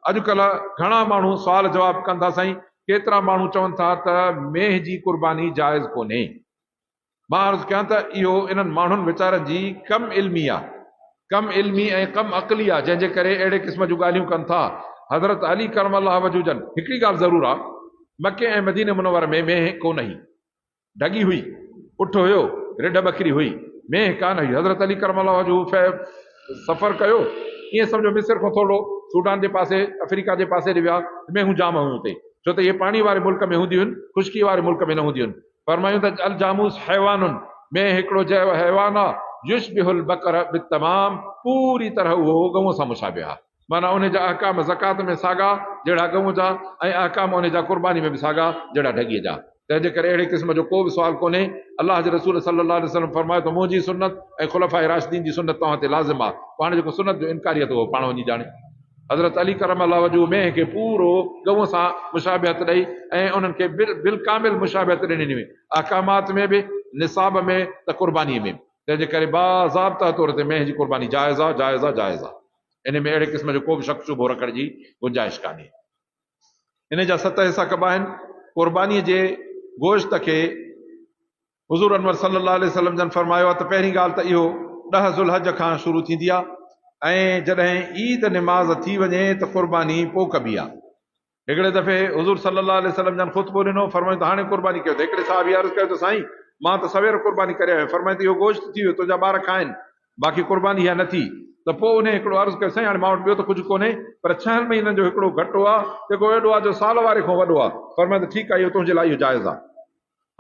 اڄڪلهه گهڻا ماڻهو سوال جواب ڪن ٿا سائين ڪيترا ماڻهو چون ٿا ته مينهن جي قرباني جائز ڪونهي. مان عرض ڪيان ته اهو انهن ماڻهن ويچارن جي ڪم علمي آ، ڪم علمي ۽ ڪم عقلي آ جنهن جي ڪري اهڙي قسم جون ڳالهيون ڪن ٿا. حضرت علي ڪرم الله وجهه جن هڪڙي ڳالهه ضرور آ مڪي ۽ مديني منور ۾ مينهن ڪونه هئي. ڍڳي هئي، اٺ هيو، رڍ ٻڪري هئي، مينهن ڪانه هئي. حضرت علي ڪرم الله وجهه سفر ڪيو، ائين سمجهو مصر کان ٿورو سوڊان جي پاسي، افريقا جي پاسي ڏي ويا ته مينهون جام هيون اتي، ڇو ته اهي پاڻي واري ملڪ ۾ هونديون هن، خشڪي واري ملڪ ۾ نه هونديون هن. فرمايون ته الجاموس حيوان، مينهن هڪڙو جيو حيوان آ، يشبه البقر بالتمام، پوري طرح اهو ڳئون سان مشابه آ. معنيٰ انهي جا احڪام زڪوات ۾ ساڳا جهڙا ڳئون جا ۽ احڪام انهي جا قرباني ۾ به ساڳا جهڙا ڍڳيء جا. تنهن جي ڪري اهڙي قسم جو ڪو به سوال ڪونهي. الله جي رسول صلي الله عليه وسلم فرمايو ته منهنجي سنت ۽ خلفاء راشدين جي سنت توهان تي لازم آ. پاڻ جيڪو سنت جو انڪاري آ ته اهو پاڻ وڃي ڄاڻي. حضرت علي ڪرم الله وجهه مينهن کي پورو ڳئون سان مشابهت ڏئي ۽ انهن کي بالڪامل مشابهت ڏني وئي احڪامات ۾ به نصاب ۾ ته قرباني ۾ به تنهن جي ڪري باضابطه طور تي مينهن جي قرباني جائز آ جائز آ جائز آ ان ۾ اهڙي قسم جو ڪو به شڪ شبهو رکڻ جي گنجائش ڪانهي. ان جا ست حصا ڪبا آهن قرباني جي گوشت کي حضور انور صلي الله عليه وسلم جن فرمايو آهي ته پهرين ڳالهه ته اهو ڏهه ذوالحج کان شروع ٿيندي آهي ۽ جڏهن عيد نماز ٿي وڃي ته قرباني پوء ڪبي آهي. هڪڙي دفعي حضور صلي الله عليه وسلم جن خطبو ڏنو، فرمايو ته هاڻي قرباني ڪيو ته هڪڙي صحابي عرض ڪيو ته سائين مان ته سوير قرباني ڪري آيو آهيان، فرمايو ته اهو گوشت ٿي ويو تنهنجا ٻار کائن باقي قرباني اها نه ٿي ته پوء انهي هڪڙو عرض ڪيو سائين هاڻي مان وٽ ٻيو ته ڪجهه ڪونهي پر ڇهن مهينن جو هڪڙو گهٽو آهي جيڪو ايڏو آهي جو سال واري کان وڏو آهي، فرمايو ته ٺيڪ آهي اهو تنهنجي لاء اهو جائز آهي.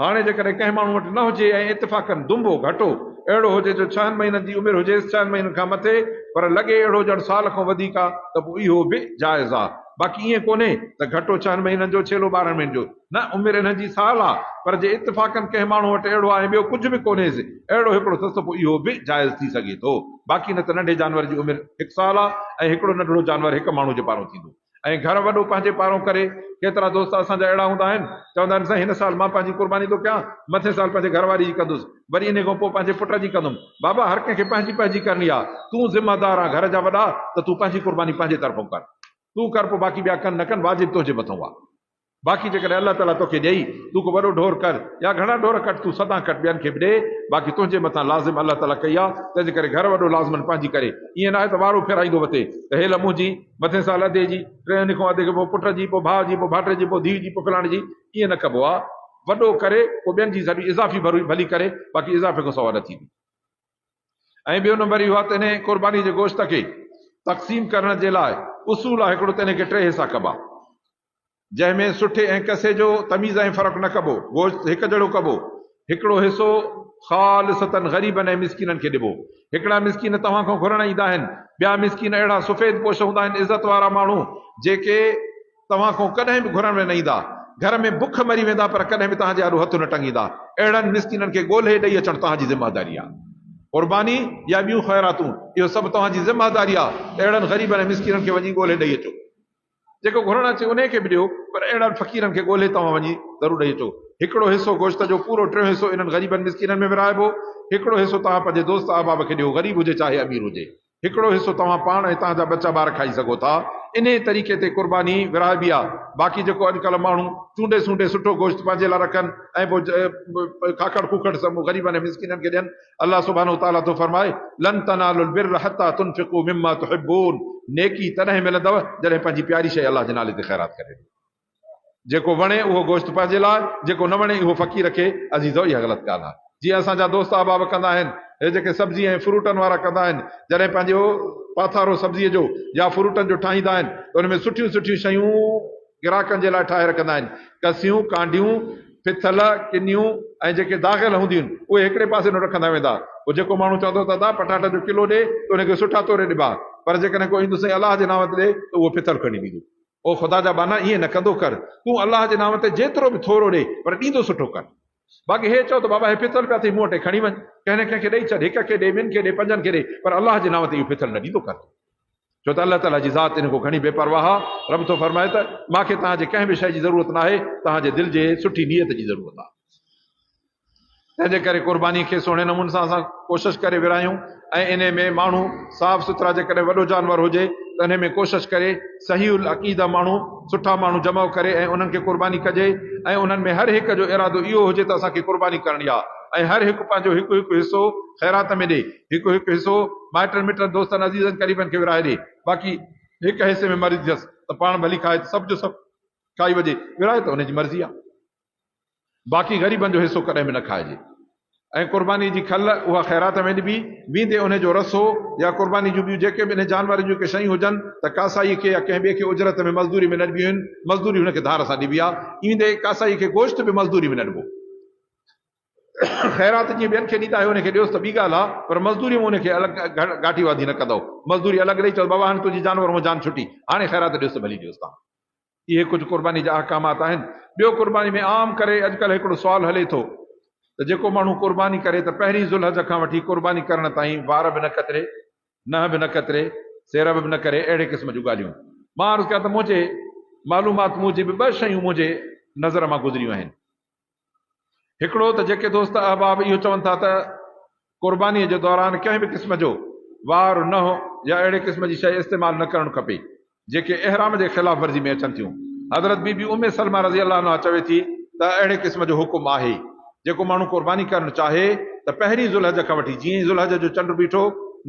هاڻي جيڪڏهن ڪنهن ماڻهو وٽ نه هجي ۽ اتفاقاً دنبو، گهٽو، اهڙو هجي جو ڇهن مهينن جي عمر هجيس، ڇهن مهينن کان مٿي، پر لڳي اهڙو ڄڻ سال کان وڌيڪ آ ته پوء اهو به جائز آ. باقي ائين ڪونهي ته گهٽو ڇهن مهينن جو، ڇيلو 12 مهينن جو. نه، عمر انهن جي سال آ، پر جي اتفاقاً ڪنهن ماڻهو وٽ اهڙو آ ۽ ٻيو ڪجهه به ڪونهيس، اهڙو هڪڙو اٿس ته پوء اهو به جائز ٿي سگهي ٿو. باقي نه ته ننڍي جانور جي عمر هڪ سال آ ۽ هڪڙو ننڍڙو جانور هڪ ماڻهو جي پارون ٿيندو. ۽ گهر وڏو پنهنجي پارون ڪري. ڪيترا دوست اسان جا اهڙا هوندا آهن، چوندا آهن سائين هن سال مان پنهنجي قرباني ٿو ڪيان، مٿين سال پنهنجي گهر واري جي ڪندس، وري انهي کان پوء پنهنجي پٽ جي ڪندم. بابا هر ڪنهن کي پنهنجي پنهنجي ڪرڻي آ، تون ذمه دار آن گهر جا وڏا ته تون پنهنجي قرباني پنهنجي طرفون ڪر. تون ڪر پوء باقي ٻيا ڪن نه ڪن واجب تنهنجي مٿئون آ. باقي جيڪڏهن الله تعاليٰ توکي ڏئي، تون ڪو وڏو ڍور ڪر يا گهڻا ڍور ڪٽ، تون سدا ڪٽ ٻين کي به ڏي، باقي تنهنجي مٿان لازم الله تعاليٰ ڪئي آ، تنهنجي ڪري گهر وڏو لازماً پنهنجي ڪري. ائين ناهي ته وارو ڦيرائيندو وتي ته هيل منهنجي، مٿين سال ادي جي، ٽئين کان ادي کي پوء پٽ جي، پوء ڀاء جي، پوء ڀائٽي جي، پوء ڌيء جي، پوء فلاڻي جي، ائين نه ڪبو آ. وڏو ڪري، پوء ٻين جي سڄي اضافي ڀلي ڪري، باقي اضافي کان سوا نه ٿيندي. ۽ ٻيو نمبر اهو آهي ته انهي قرباني جي گوشت کي تقسيم ڪرڻ جي لاء اصول آهي هڪڙو ته انهي کي ٽي حصا ڪبا. جنهن ۾ سٺي ۽ ڪسي جو تميز ۽ فرق نه ڪبو، گوشت هڪ جهڙو ڪبو، هڪڙو حصو خالصتاً غريبن ۽ مسڪينن کي ڏبو. هڪڙا مسڪين توهان کان گهرڻ ايندا آهن، ٻيا مسڪين اهڙا سفيد پوش هوندا آهن، عزت وارا ماڻهو، جيڪي توهان کان ڪڏهن به گهرڻ ۾ نه ايندا، گهر ۾ بک مري ويندا پر ڪڏهن به توهان جي آڏو هٿ نه ٽنگيندا، اهڙن مسڪينن کي ڳولهي ڏئي اچڻ توهان جي ذميداري آهي. قرباني يا ٻيون خيراتون، اهو سڀ توهان جي ذميداري آهي ته اهڙن غريبن ۽ مسڪينن کي وڃي ڳولهي ڏئي اچو. جيڪو گهرڻ اچي انهيء کي به ڏيو، پر اهڙن فقيرن کي ڳولهي توهان وڃي ضرور ڏئي اچو. هڪڙو حصو گوشت جو پورو ٽيون حصو انهن غريبن مسڪينن ۾ ورهائبو. هڪڙو حصو توهان پنهنجي دوست احباب کي ڏيو، غريب هجي چاهي امير هجي. هڪڙو حصو توهان پاڻ ۽ توهان جا ٻچا ٻار کائي سگهو ٿا. انهيء طريقي تي قرباني ورهائبي آ. باقي جيڪو اڄڪلهه ماڻهو چونڊي سونڊي سٺو گوشت پنهنجي لاء رکن ۽ پوء کاکڙ کوکڙ سڀ غريبن ۽ مسڪينن کي ڏين، الله سبحانه وتعاليٰ ٿو فرمائي، لن تنالوا البر حتي تنفقوا مما تحبون نيڪي تڏهن ملندؤ جڏهن پنهنجي پياري شيء الله جي نالي تي خيرات ڪري ڏيو. جيڪو وڻي اهو گوشت پنهنجي لاء، جيڪو نه وڻي اهو فقير کي، عزيزو اها غلط ڳالهه آهي. جيئن اسان جا دوست احباب ڪندا آهن، هي جيڪي سبزي ۽ فروٽن وارا ڪندا آهن، جڏهن پنهنجو پاٿارو سبزيء جو يا فروٽن جو ٺاهيندا آهن ته ان ۾ سٺيون سٺيون شيون گراهڪن جي لاء ٺاهي رکندا آهن، ڪسيون، ڪانڊيون، ڦٿل، ڪنيون ۽ جيڪي داغيل هونديون آهن، اهي هڪڙي پاسي ڏانهن رکندا ويندا. پوء جيڪو ماڻهو چوندو ته ادا پٽاٽن جو ڪلو ڏي ته ان کي سٺا توري ڏبا، پر جيڪڏهن ڪو ايندو سائين الله جي نانء تي ڏي ته اهو ڦٿل کڻي ڏيندو. او خدا جا ٻانها ائين نه ڪندو ڪر، تون الله جي نانء تي جيترو به ٿورو ڏي، پر ڏيندو سٺو ڪر. باقي هي چئو ته بابا هي ڦٿل پيا اٿئي مون وٽ هي کڻي وڃ، ڪنهن نه ڪنهن کي ڏئي ڇڏ، هڪ کي ڏي، ٻن کي ڏي، پنجن کي ڏي، پر الله جي نانء تي اهو ڦٿل نه ڏيندو ڪر. ڇو ته الله تعاليٰ جي ذات ان کان گهڻي بي پرواهه آهي. رب ٿو فرمائي ته، مان کي توهان جي ڪنهن به شيء جي ضرورت ناهي، توهان جي دل جي سٺي نيت جي ضرورت آهي. تنهن جي ڪري قربانيء کي سهڻي نموني سان اسان ڪوشش ڪري ورهايون ۽ انهي ۾ ماڻهو صاف سٿرا جيڪڏهن وڏو جانور هجي ته انهي ۾ ڪوشش ڪري صحيح العقيده ماڻهو، سٺا ماڻهو جمع ڪري ۽ انهن کي قرباني ڪجي ۽ انهن ۾ هر هڪ جو ارادو اهو هجي ته اسان کي قرباني ڪرڻي آ ۽ هر هڪ پنهنجو هڪ هڪ حصو خيرات ۾ ڏي، هڪ هڪ حصو مائٽن مٽن دوستن عزيزن قريبن کي ورهائي ڏي، باقي هڪ حصي ۾ مرضي ٿيس ته پاڻ ڀلي کائي ته سڀ جو سڀ کائي وڃي، ورهائي ته ان جي مرضي آ. باقي غريبن جو حصو ڪڏهن به نه کائجي ۽ قرباني جي کل اها خيرات ۾ ڏبي، ويندي انهي جو رسو يا قرباني جون ٻيون جيڪي به انهي جانور جون ڪي شيون هجن ته ڪاسائي کي يا ڪنهن ٻئي کي اجرت ۾ مزدوري ۾ نه ڏبيون آهن، مزدوري هن کي ڌار سان ڏبي آ، ايندي ڪاسائي کي گوشت به مزدوري ۾ نه ڏبو. خيرات جيئن ٻين کي ڏيندا آهيو ان کي ڏيوس ته ٻي ڳالهه آ پر مزدوري ۾ ان کي الڳ گهاٽي واڌي نه ڪندؤ، مزدوري الڳ ڏئي چئوس بابا هاڻي تنهنجي جانور مان جان ڇٽي، هاڻي خيرات ڏيوس ته ڀلي ڏيوس تان. اهي ڪجهه قرباني جا احڪامات آهن. ٻيو قرباني ۾ عام ڪري اڄڪلهه هڪڙو سوال هلي ٿو ته جيڪو ماڻهو قرباني ڪري ته پهرين ذوالحج کان وٺي قرباني ڪرڻ تائين وار به نه ڪتري، ننهن به نه ڪتري، سيرب به نه ڪري اهڙي قسم جون ڳالهيون. مان عرض ڪيان ته منهنجي معلومات موجب ٻه شيون منهنجي نظر مان گذريون آهن. هڪڙو ته جيڪي دوست احباب اهو چون ٿا ته قربانيء جي دوران ڪنهن به قسم جو وار، ننهن يا اهڙي قسم جي شيء استعمال نه ڪرڻ کپي، جيڪي احرام جي خلاف ورزي ۾ اچن ٿيون. حضرت بي بي ام سلمه رضي الله عنها چوي ٿي ته اهڙي قسم جو حڪم آهي، جيڪو ماڻهو قرباني ڪرڻ چاهي ته پهرين ذوالحج کان وٺي جيئن ئي ذوالحج جو چنڊ بيٺو،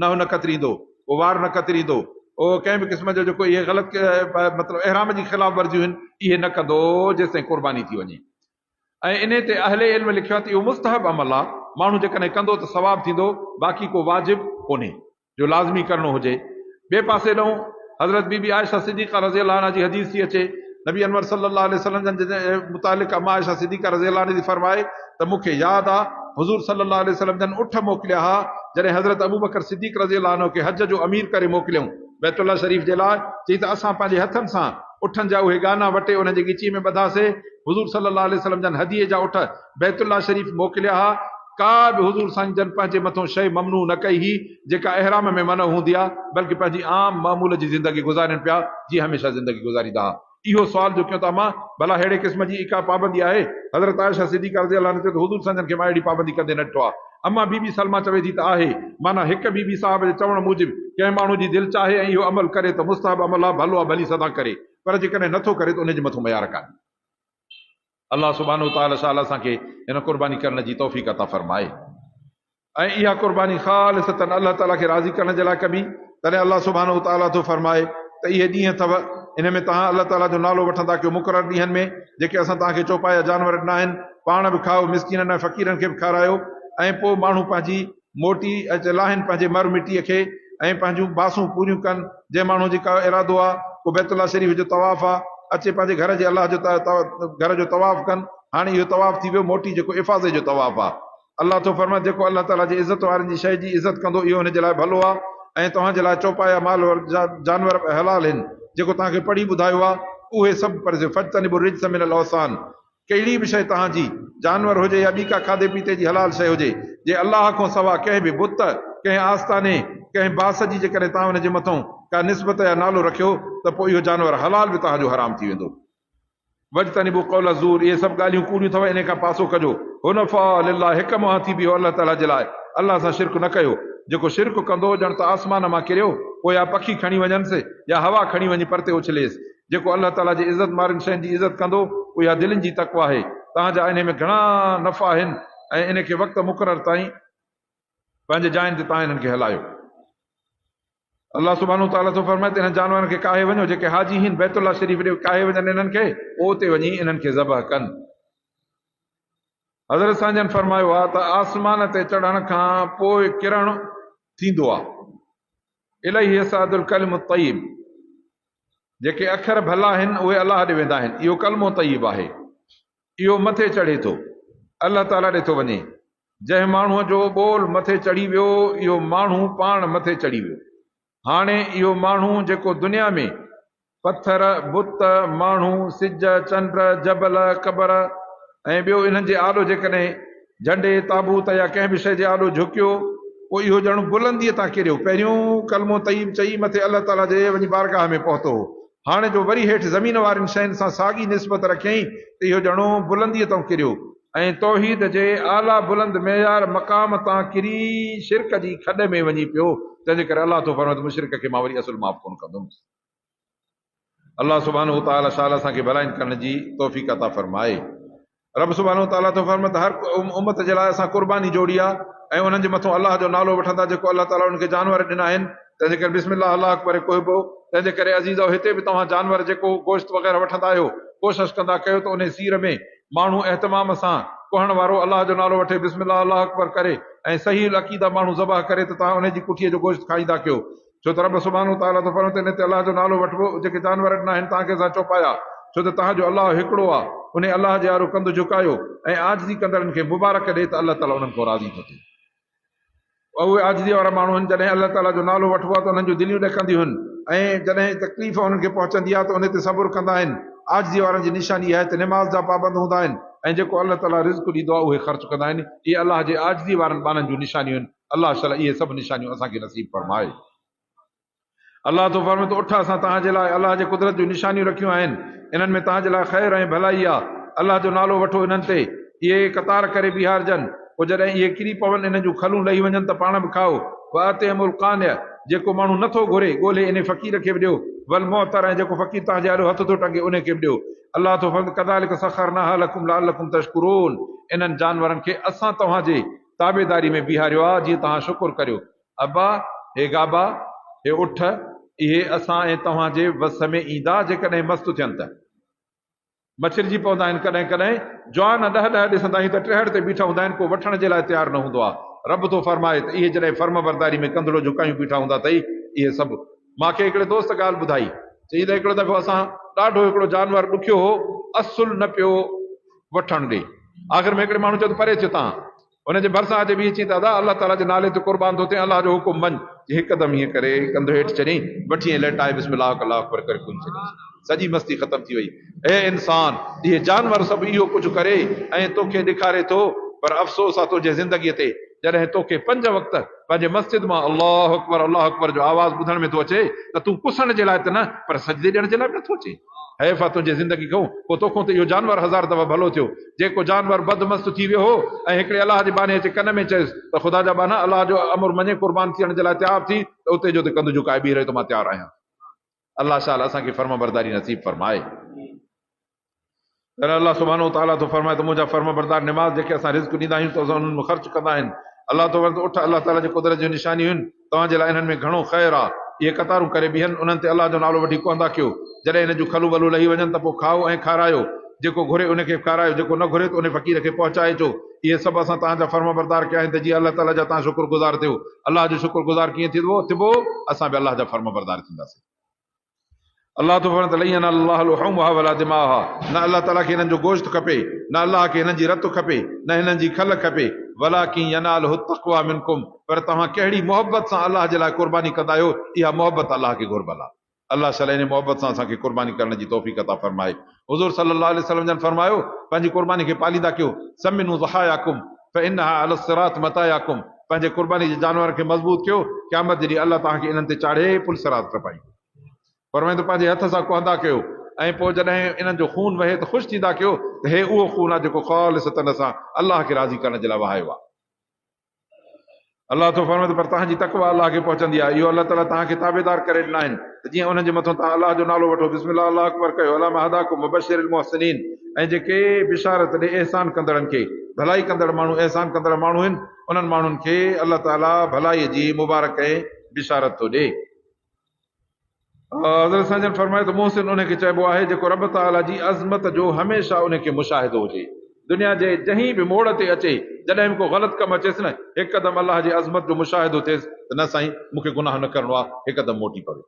ننهن نه ڪتريندو، اهو وار نه ڪتريندو، اهو ڪنهن به قسم جو جيڪو اهي غلط مطلب احرام جي خلاف ورزيون آهن، اهي نه ڪندو جيستائين قرباني ٿي وڃي. ۽ انهي تي اهل علم لکيو آهي ته اهو مستحب عمل آهي، ماڻهو جيڪڏهن ڪندو ته ثواب ٿيندو، باقي ڪو واجب ڪونهي جو لازمي ڪرڻو هجي. ٻئي پاسي ڏانهن حضرت بي بي عائشه صديقه رضي الله عنها جي حديث ٿي اچي، نبي انور صلي الله عليه وسلم جن جي متعلق اما عائشه صديقه رضي الله عنها ٿي فرمائي ته مون کي ياد آ حضور صلي الله عليه وسلم جن اٺ موڪليا ها جڏهن حضرت ابوبڪر صديق رضي الله عنه کي حج جو امير ڪري موڪليائون بيت الله شريف جي لاء، چئي ته اسان پنهنجي هٿن سان اٺن جا اهي ڳانا وٽي انهن جي ڳچيء ۾ ٻڌاسي. حضور صلي الله عليه وسلم جن هديي جا اٺ بيت الله شريف موڪليا ها. ڪا به حضور سائين جن پنهنجي مٿون شيء ممنوع نه ڪئي هئي، جيڪا احرام ۾ منع هوندي آ، بلڪ پنهنجي عام معمول جي زندگي گذارين پيا، جيئن هميشه زندگي گذاريندا ها. اهو سوال جو ڪيو ته امان، ڀلا ههڙي قسم جي ئي ڪا پابندي آهي؟ حضرت عائشه صديقه رضي الله عنها چيو ته حضور سائين جن کي مان اهڙي پابندي ڪندي نه ڏٺو آ. اما بي بي سلميٰ چوي ٿي ته آهي، معنيٰ هڪ بي بي صاحب جي چوڻ موجب ڪنهن ماڻهو جي دل چاهي ۽ اهو عمل ڪري ته مستحب عمل آ، ڀلو آ، ڀلي سدا ڪري، پر جيڪڏهن نه ٿو ڪري ته ان جي مٿون ميار ڪانهي. الله سبحانه وتعالي شال اسان کي هن قرباني ڪرڻ جي توفيق عطا فرمائي ۽ اها قرباني خالصتاً الله تعالي کي راضي ڪرڻ جي لاء ڪبي، تڏهن الله سبحانه وتعالي ٿو فرمائي ته اهي ڏينهن اٿو، انهن ۾ توهان الله تعالي جو نالو وٺندا ڪيو مقرر ڏينهن ۾، جيڪي اسان توهان کي چوپايا جانور ڏنا آهن، پاڻ به کائو، مسڪينن ۽ فقيرن کي به کارايو ۽ پوء ماڻهو پنهنجي موٽي اچ لاهين پنهنجي مر مٽيء کي ۽ پنهنجون باسون پوريون ڪن، جنهن ماڻهوء جي ڪا ارادو آ، ڪو بيت الله شريف جو طواف آ، اچي پنهنجي گهر جي الله جو گهر جو طواف ڪن، هاڻي اهو طواف ٿي ويو موٽي جيڪو افاضي جو طواف آ. الله ٿو فرمائي، جيڪو الله تعاليٰ جي عزت وارن جي شيء جي عزت ڪندو اهو هن جي لاء ڀلو آ ۽ توهان جي لاء چوپايا مال جانور حلال هن، جيڪو توهان کي پڙهي ٻڌايو آ، اهي سڀ پر فاجتنبوا الرجس من الاوثان، ڪهڙي به شيء توهان جي، جانور هجي يا ٻي ڪا کاڌي پيتي جي حلال شيء هجي، جي الله کان سوا ڪنهن به بت، ڪنهن آستاني، ڪنهن باس جي جيڪڏهن توهان ان جي مٿئون ڪا نسبت يا نالو رکيو ته پوء اهو جانور حلال به توهان جو حرام ٿي ويندو. واجتنبوا قول الزور اهي سڀ ڳالهيون ڪوڙيون اٿو انهي کان پاسو ڪجو. حنفاء لله هڪ منهن ٿي بيهو الله تعاليٰ جي لاء، الله سان شرڪ نه ڪيو. جيڪو شرڪ ڪندو ڄڻ ته آسمان مان ڪريو، پوء يا پکي کڻي وڃنس يا هوا کڻي وڃي پرتي اڇليس. جيڪو الله تعاليٰ جي عزت مارين شين جي عزت ڪندو، اها دلين جي تقويٰ آهي. توهان جا انهي ۾ گهڻا نفع آهن ۽ انهي کي وقت مقرر تائين پنهنجي جاين تي توهان انهن کي هلايو. الله سبحانه وتعاليٰ ٿو فرمائي ته انهن جانورن کي ڪاهي وڃو، جيڪي حاجي هين بيت الله شريف ڏي ڪاهي وڃن انهن کي، پوء اتي وڃي انهن کي ذبح ڪن. حضرت سائين جن فرمايو آهي ته آسمان تي چڙهڻ کان پوء ڪرڻ ٿيندو آهي. اليه يصعد الڪلم الطيب. جيڪي اکر ڀلا آهن اهي الله ڏي ويندا آهن. اهو ڪلمو طيب آهي. اهو مٿي چڙهي ٿو. الله تعاليٰ ڏي ٿو وڃي. جنهن ماڻهوء جو ٻول مٿي چڙهي ويو، اهو ماڻهو پاڻ مٿي چڙهي ويو. هاڻي اهو ماڻهو جيڪو دنيا ۾ پٿر، بت، ماڻهو، سج، چنڊ، جبل، قبر ۽ ٻيو انهن جي آڏو جيڪڏهن جهنڊي، تابوت يا ڪنهن به شيء جي آڏو جهڪيو، پوء اهو ڄڻ بلنديء تان ڪريو. پهريون ڪلمو طيب چئي مٿي الله تعاليٰ جي وڃي بارگاهه ۾ پهتو هو. هاڻي جو وري هيٺ زمين وارين شين سان ساڳي نسبت رکيائين ته اهو ڄڻ بلنديء تان ڪريو ۽ توحيد جي اعليٰ بلند معيار مقام تان ڪري شرڪ جي کڏ ۾ وڃي پيو، تنهن جي ڪري الله ٿو فرمائي ته مشرڪ کي مان وري اصل معاف ڪونه ڪندم. الله سبحانه وتعاليٰ شال اسان کي ڀلائين ڪرڻ جي توفيق عطا فرمائي. رب سبحانه وتعاليٰ ٿو فرمائي ته هر امت جي لاء اسان قرباني جوڙي آهي ۽ انهن جي مٿون الله جو نالو وٺندا جيڪو الله تعاليٰ انهن کي جانور ڏنا آهن، تنهن جي ڪري بسم الله الله اڪبر ڪوهبو، تنهن جي ڪري عزيزؤ هتي به توهان جانور جيڪو گوشت وغيره وٺندا آهيو ڪوشش ڪندا ڪيو ته انهي سير ۾ ماڻهو اهتمام سان ڪهڻ وارو الله جو نالو وٺي بسم الله الله اڪبر ڪري ۽ صحيح العقيده ماڻهو ذبح ڪري ته توهان انهي جي ڪٺيء جو گوشت کائيندا ڪيو ڇو ته رب سبحانه وتعاليٰ ٿو فرمائي ته انهي تي الله جو نالو وٺبو جيڪي جانور ڏنا آهن توهان کي اسان چوپايا ڇو ته توهان جو الله هڪڙو آهي انهي الله جي آڏو ڪنڌ جهڪايو ۽ عاجزي ڪندڙن کي مبارڪ ڏي ته الله تعاليٰ انهن کان راضي ٿو ٿئي. اهي عاجزيء وارا ماڻهو آهن، جڏهن الله تعاليٰ جو نالو وٺبو آهي ته انهن جون دليون ڏڪنديون آهن ۽ جڏهن تڪليف انهن کي پهچندي آهي ته ان تي صبر ڪندا آهن. عاجزيء وارن جي نشاني اها آهي ته نماز جا پابند هوندا آهن ۽ جيڪو الله تعاليٰ رزق ڏيندو آهي اهي خرچ ڪندا آهن. اهي الله جي عاجزيء وارن ٻانهن جون نشانيون آهن. الله شل اهي سڀ نشانيون اسان کي نصيب فرمائي. الله ٿو فرمائي ته اٺ اسان توهان جي لاء الله جي قدرت جون نشانيون رکيون آهن، انهن ۾ توهان جي لاء خير ۽ ڀلائي آهي، الله جو نالو وٺو انهن تي، اهي قطار ڪري بيهارجن، پوء جڏهن اهي ڪري پون انهن جون کلون لهي وڃن ته پاڻ به کائو، واطعموا القانع، جيڪو ماڻهو نه ٿو گهري، ڳولهي انهي فقير کي به ڏيو، والمعتر ۽ جيڪو فقير توهان جي آڏو هٿ ٿو ٽنگي انهي کي به ڏيو. الله ٿو فرمائي ته ڪذالڪ سخرناها لڪم لعلڪم تشڪرون، انهن جانورن کي اسان توهان جي تابعداري ۾ بيهاريو آهي جيئن توهان شڪر ڪريو. ابا، هي گابا، هي اٺ، اهي اسان ۽ توهان جي وس ۾ ايندا جيڪڏهن مست ٿين ته. مڇرجي پوندا آهن ڪڏهن ڪڏهن جوان ڏهه ڏهه ڏسندا آهيون ته ٽيهڙ تي بيٺا هوندا آهن ڪو وٺڻ جي لاء تيار نه هوندو آهي. رب ٿو فرمائي ته اهي جڏهن فرمانبرداري ۾ ڪنڌڙو جهڪايون بيٺا هوندا اٿئي اهي سڀ. مان کي هڪڙي دوست ڳالهه ٻڌائي. چيائين ته هڪڙو دفعو اسان ڏاڍو هڪڙو جانور ڏکيو هو اصل نه پيو وٺڻ ڏي. آخر ۾ هڪڙي ماڻهو چيو ته پري ٿيو تان. ان جي ڀرسان اچي بيهي چيائين ته ادا الله تعاليٰ جي نالي تي قربان ٿو ٿيان الله جو حڪم مڃ. چي هڪدم هيئن ڪري ڪنڌ هيٺ ڇڏيائين، وٺي ۽ ليٽائي بسم الله الله اڪبر ڪري ڪوهي ڇڏيائينس. سڄي مستي ختم ٿي وئي. اي انسان! اهي جانور سڀ اهو ڪجهه ڪري ۽ توکي ڏيکاري ٿو پر افسوس آ تنهنجي زندگيء تي جڏهن توکي پنج وقت پنهنجي مسجد مان الله اڪبر الله اڪبر جو آواز ٻڌڻ ۾ ٿو اچي ته تون ڪسڻ جي لاء ته نه پر سجدي ڏيڻ جي لاء به نٿو اچين. حيف آ تنهنجي زندگي کئون، پوء توکون ته اهو جانور هزار دفعا ڀلو ٿيو، جيڪو جانور بد مست ٿي ويو هو ۽ هڪڙي الله جي ٻانهي اچي ڪن ۾ چيس ته خدا جا ٻانها الله جو امر مڃي قربان ٿيڻ جي لاء تيار ٿي ته اتي جو اتي ڪنڌ جهڪائي بيهي رهيو ته مان تيار آهيان. الله شال اسان کي فرمانبرداري نصيب فرمائي. تڏهن الله سبحانه وتعاليٰ ٿو فرمائي ته منهنجا فرمانبردار نماز جيڪي اسان رزق ڏيندا آهيون ته اسان انهن ۾ خرچ ڪندا آهن. الله ٿو فرمائي ته اٺ الله تعاليٰ جي قدرت جون نشانيون آهن، توهان جي لاء انهن ۾ گهڻو خير آهي. اهي قطارون ڪري بيهن، انهن تي الله جو نالو وٺي ڪهندا ڪيو. جڏهن انهن جون کلون ولون لهي وڃن ته پوء کائو ۽ کارايو. جيڪو گهري ان کي کارايو، جيڪو نه گهري ته ان فقير کي پهچائي اچو. اهي سڀ اسان توهان جا فرمانبردار ڪيا آهن ته جيئن الله تعاليٰ جا توهان شڪر گذار ٿيو. الله جو شڪر گذار ڪيئن ٿبو؟ اسان به الله جا فرمانبردار ٿينداسين. الله ٿو فرمائي ته لن ينال الله لحومها ولا دماؤها نه الله تعالي کي هنن جو گوشت کپي نه الله کي هنن جي رت کپي نه هنن جي کل کپي ولڪن يناله التقوي منڪم پر توهان ڪهڙي محبت سان الله جي لاء قرباني ڪندا آهيو اها محبت الله کي گهربل آهي الله شل انهي محبت سان اسان کي قرباني ڪرڻ جي توفيق عطا فرمائي حضور صلي الله عليه وسلم جن فرمايو پنهنجي قرباني کي پاليندا ڪيو سمنوا ضحاياڪم فانها علي الصراط مطاياڪم پنهنجي قرباني جي جانورن کي مضبوط ڪيو، قيامت جي ڏينهن الله توهان کي انهن تي چاڙهي پل صراط ٽپائيندو. فرمائين ته پنهنجي هٿ سان ڪهندا ڪيو ۽ پوء جڏهن انهن جو خون وهي ته خوش ٿيندا ڪيو ته هي اهو خون آهي جيڪو خالصتاً اسان الله کي راضي ڪرڻ جي لاء وهايو آهي. الله ٿو فرمائي ته پر توهان جي تقويٰ الله کي پهچندي آهي، اهو الله تعاليٰ توهان کي تابعدار ڪري ڏنا آهن ته جيئن انهن جي مٿان توهان الله جو نالو وٺو، بسم الله الله اڪبر ڪيو، عليٰ ما هداڪم وبشر المحسنين ۽ جيڪي بشارت ڏي احسان ڪندڙن کي، ڀلائي ڪندڙ ماڻهو احسان ڪندڙ ماڻهو آهن، انهن ماڻهن کي الله تعاليٰ ڀلائيء جي مبارڪ ۽ بشارت ٿو ڏئي. حضرت سائين جن فرمايو ته محسن ان کي چئبو آهي جيڪو رب تعاليٰ جي عظمت جو هميشه ان کي مشاهدو هجي. دنيا جي جنهن به موڙ تي اچي جڏهن به ڪو غلط ڪم اچيس نه هڪدم الله جي عظمت جو مشاهدو ٿئيس ته نه سائين مون کي گناهه نه ڪرڻو آهي هڪدم موٽي پوي.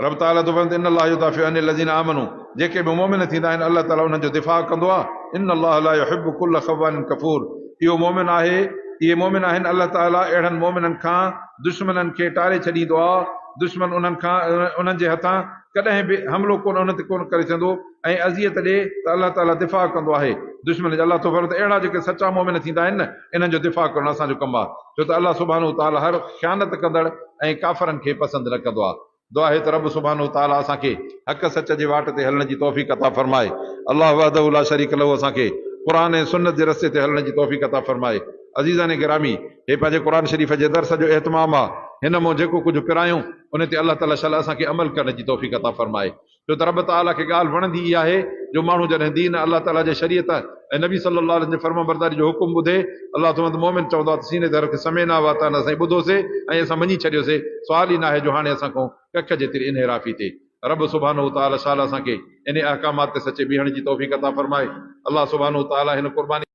رب تعاليٰ ٿو فرمائي ته ان الله يدافع عن الذين آمنوا جيڪي به مؤمن ٿيندا آهن الله تعاليٰ انهن جو دفاع ڪندو آهي ان الله لا يحب ڪل خوان ڪفور اهو مؤمن آهي اهي مؤمن آهن الله تعاليٰ اهڙن مؤمنن کان دشمنن کي ٽاري ڇڏيندو آهي دشمن انهن کان انهن جي هٿان ڪڏهن به حملو ڪونه انهن تي ڪونه ڪري سگهندو ۽ اذيت ڏي ته الله تعاليٰ دفاع ڪندو آهي دشمن جي الله ٿو فرمائي ته اهڙا جيڪي سچا مؤمن ٿيندا آهن نه انهن جو دفاع ڪرڻ اسان جو ڪم آهي ڇو ته الله سبحانه وتعاليٰ هر خيانت ڪندڙ ۽ ڪافرن کي پسند نه ڪندو آهي. دعا آهي ته رب سبحانه وتعاليٰ اسان کي حق سچ جي واٽ تي هلڻ جي توفيق عطا فرمائي. الله وحده لا شريڪ له اسان کي قرآن ۽ سنت جي رستي تي هلڻ جي توفيق عطا فرمائي. عزيزان گرامي! هي پنهنجي قرآن شريف جي درس جو اهتمام آ. هن مون جيڪو ڪجهه پرايون، ان تي الله تعاليٰ شل اسان کي عمل ڪرڻ جي توفيق عطا فرمائي. ڇو ته رب تعاليٰ کي ڳالهه وڻندي ئي آهي جو ماڻهو جڏهن دين، الله تعاليٰ جي شريعت ۽ نبي صلّي الله عليه وسلّم جي فرمانبرداري جو حڪم ٻڌي، الله ٿو مؤمن چوندو آهي ته سيني تي رکي سمعنا واطعنا اسين ٻڌوسي ۽ اسان مڃي ڇڏيوسي، سوال ئي ناهي جو هاڻي اسان کان ڪک جيتري انحرافي ٿئي. رب سبحانه وتعاليٰ شال اسان کي انهي احڪامات تي سچي بيهڻ جي توفيق عطا فرمائي. الله سبحانه وتعاليٰ هن قرباني.